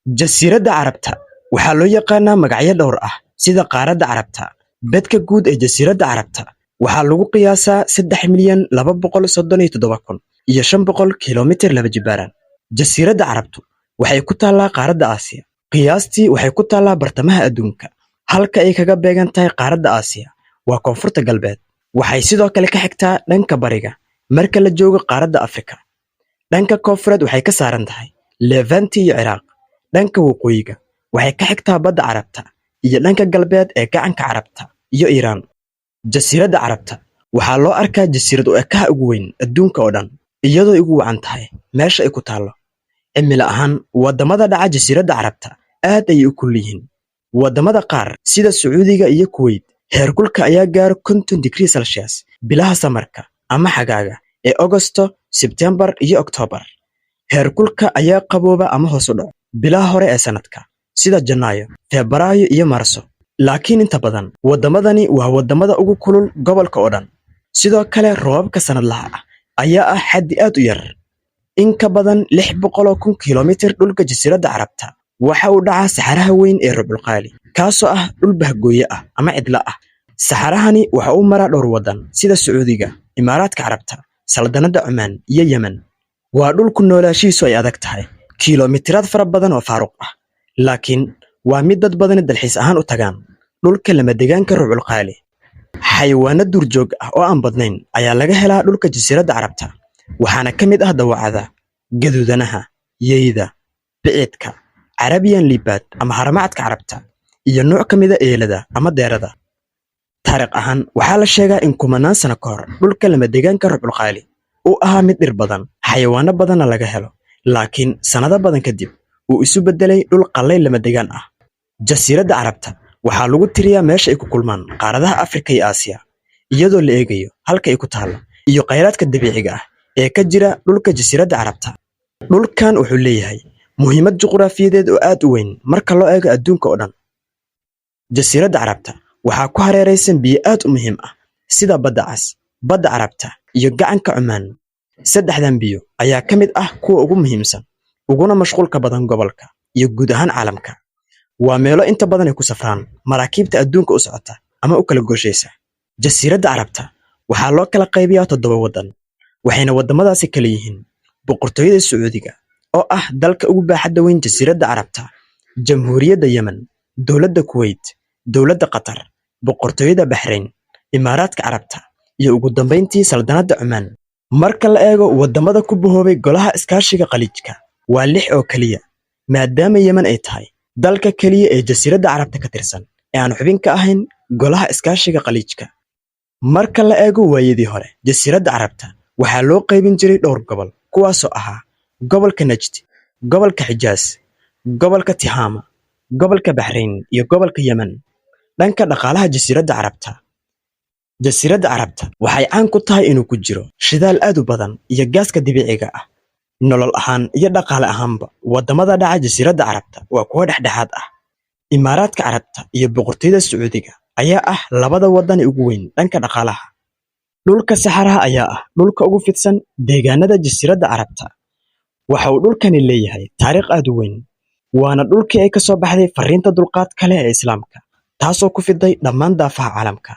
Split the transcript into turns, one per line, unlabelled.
Jasiiradda Carabta waxaa loo yaqaannaa magacyo dhowr ah sida Qaaradda Carabta. Bedka guud ee Jasiiradda Carabta waxaa lagu qiyaasaa 3,237,500 kiiloomitir laba jibaaran. Jasiiradda Carabtu waxay ku taallaa qaaradda Aasiya. Qiyaastii waxay ku taallaa bartamaha adduunka, halka ay kaga beegan tahay qaaradda Aasiya waa Koonfurta Galbeed. Waxay sidoo kale ka xigtaa dhanka bariga marka la joogo qaaradda Afrika. Dhanka koonfureed waxay ka saaran tahay Levant iyo Ciraaq. Dhanka waqooyiga waxay ka xigtaa Badda Carabta iyo dhanka galbeed ee Gacanka Carabta iyo Iiraan. Jasiiradda Carabta waxaa loo arkaa jasiirad u ekaha ugu weyn adduunka oo dhan, iyadoo ay ugu wacan tahay meesha ay ku taallo. Cimilo ahaan, waddamada dhaca Jasiiradda Carabta aad ayay u kulul yihiin. Waddamada qaar sida Sacuudiga iyo Kuwait, heerkulka ayaa gaaro 50 °C bilaha samarka ama xagaaga ee Ogosto, Sebtembar iyo Oktoobar. Heerkulka ayaa qabooba ama hoos u dhaco bilaha hore ee sanadka sida Janaayo, Febraayo iyo Maarso. Laakiin inta badan waddamadani waa waddamada ugu kulul gobolka oo dhan. Sidoo kale, roobabka sanadlaha ah ayaa ah xaddi aad u yar. In ka badan 600,000 kiiloomitir dhulka Jasiiradda Carabta waxa uu dhacaa saxaraha weyn ee Rubcul Qaali, kaasoo ah dhul bahgooye ah ama cidla ah. Saxarahani waxa uu maraa dhowr waddan sida Sacuudiga, Imaaraadka Carabta, Saldanadda Cumaan iyo Yemen. Waa dhul ku noolaashihiisu ay adag tahay, kiiloomitiraad fara badan oo faaruq ah, laakiin waa mid dad badani dalxiis ahaan u tagaan dhulka lamadegaanka Rubcul Qaali. Xayawaano duurjoog ah oo aan badnayn ayaa laga helaa dhulka Jasiiradda Carabta, waxaana ka mid ah dawacada, gaduudanaha, yeyda, biciidka, Arabian leopard ama haramcadka Carabta, iyo nooc ka mid ah eelada ama deerada. Taariikh ahaan, waxaa la sheegaa in kumanaan sano ka hor dhulka lamadegaanka Rubcul Qaali uu ahaa mid dhir badan, xayawaano badanna laga helo, laakiin sannado badan kadib uu isu beddelay dhul qallayl lamadegaan ah. Jasiiradda Carabta waxaa lagu tiriyaa meesha ay ku kulmaan qaaradaha Afrika iyo Aasiya, iyadoo la eegayo halka ay ku taallo iyo kheyraadka dabiiciga ah ee ka jira dhulka Jasiiradda Carabta. Dhulkan wuxuu leeyahay muhiimad juqraafiyeed oo aad u weyn marka loo eego adduunka oo dhan. Jasiiradda Carabta waxaa ku hareeraysan biyo aad u muhiim ah sida Badda Cas, Badda Carabta iyo Gacanka Cumaan. Saddexdan biyo ayaa ka mid ah kuwa ugu muhiimsan uguna mashquulka badan gobolka iyo guud ahaan caalamka. Waa meelo inta badan ay ku safraan maraakiibta adduunka u socota ama u kala gooshaysa. Jasiiradda Carabta waxaa loo kala qaybiyaa toddoba waddan, waxayna waddamadaasi kala yihiin Boqortooyada Sacuudiga oo ah dalka ugu baaxadda weyn Jasiiradda Carabta, Jamhuuriyadda Yemen, Dowladda Kuwait, Dowladda Qatar, Boqortooyada Baxrayn, Imaaraadka Carabta iyo ugu dambeyntii Saldanadda Cumaan. Marka la eego waddamada ku bahoobay Golaha Iskaashiga Khaliijka, waa lix oo keliya, maadaama Yemen ay tahay dalka keliya ee Jasiiradda Carabta ka tirsan ee aan xubin ka ahayn Golaha Iskaashiga Khaliijka. Marka la eego waayadii hore, Jasiiradda Carabta waxaa loo qaybin jiray dhowr gobol, kuwaasoo ahaa gobolka Najd, gobolka Xijaaz, gobolka Tihaama, gobolka Baxrayn iyo gobolka Yemen. Dhanka dhaqaalaha Jasiiradda Carabta, Jasiiradda Carabta waxay caan ku tahay inuu ku jiro shidaal aad u badan iyo gaaska dabiiciga ah. Nolol ahaan iyo dhaqaale ahaanba, waddamada dhaca Jasiiradda Carabta waa kuwo dhexdhexaad ah. Imaaraadka Carabta iyo Boqortooyada Sacuudiga ayaa ah labada waddan ee ugu weyn dhanka dhaqaalaha. Dhulka saxaraha ayaa ah dhulka ugu fidsan deegaanada Jasiiradda Carabta. Waxa uu dhulkani leeyahay taariikh aad u weyn, waana dhulkii ay ka soo baxday fariinta dulqaadka leh ee Islaamka, taasoo ku fiday dhammaan daafaha caalamka.